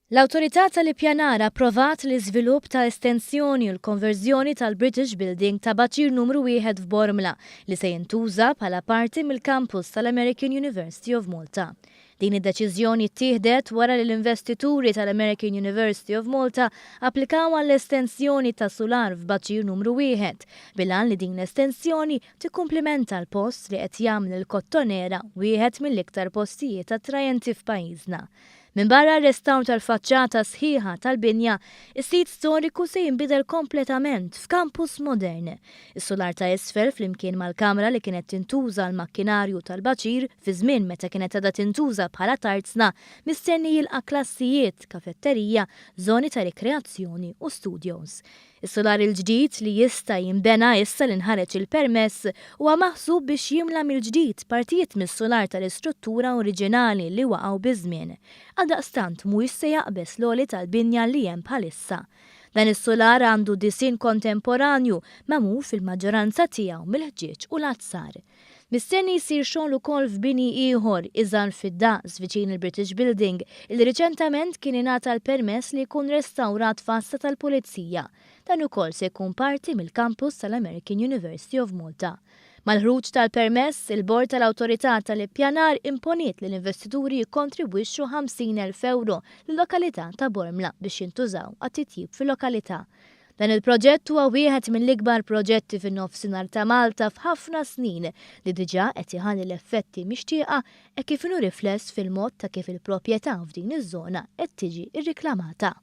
L-Awtorità tal-Ippjanar approvat l-iżvilupp ta' estensjoni u l-konverżjoni tal-British Building ta' Baċir Numru Wieħed f'Bormla li se jintuża bħala parti mill-kampus tal-American University of Malta. Din id-deċiżjoni ttieħdet wara li l-investituri tal-American University of Malta applikaw għall-estensjoni ta' sular f'Baċir Numru Wieħed bil-għan li din l-estensjoni tikkumplimenta l-post li qed jagħmel il-Kottonera wieħed mill-iktar postijiet attrajenti f'pajjiżna. Minbarra r-restawr tal-faċċata sħiħa tal-binja, is-sit storiku se jinbidel kompletament f'kampus modern. Is-sular ta' isfel flimkien mal-kamra li kienet tintuża għall-makkinarju tal-baċir fi żmien meta kienet għadha tintuża bħala tarzna, mistenni jilqa' klassijiet, kafetterija, żoni ta' rikreazzjoni u studios. Is-sular il-ġdid li jista' jinbena issa li nħareġ il-permess huwa maħsub biex jimla mill-ġdid partijiet mis-sular tal-istruttura oriġinali li waqgħu biż-żmien. Għaldaqstant mhuwiex se jaqbeż l-għoli tal-binja li hemm bħalissa. Dan is-sular għandu disinn kontemporanju magħmul fil-maġġoranza tiegħu mill-ħġieġ u l-azzar. Mistenni jsir xogħol ukoll f'bini ieħor iżgħar fid-daqs viċin il-British Building illi riċentament kien ingħata l-permess li jkun restawrat f'għassa tal-Pulizija. Dan ukoll se jkun parti mill-kampus tal-American University of Malta. Mal-ħruġ tal-permess, il-Bord tal-Awtorità tal-Ippjanar imponiet li l-investituri jikkontribwixxu 50,000 ewro lil-lokalità ta' Bormla biex jintużaw għat-titjib fil-lokalità. Dan il-proġett huwa wieħed mill-ikbar proġetti fin-Nofsinhar ta' Malta f'ħafna snin li diġà qed iħalli l-effetti mixtieqa hekk kif inhu rifless fil-mod ta' kif il-proprjetà f'din iż-żona qed tiġi rriklamata.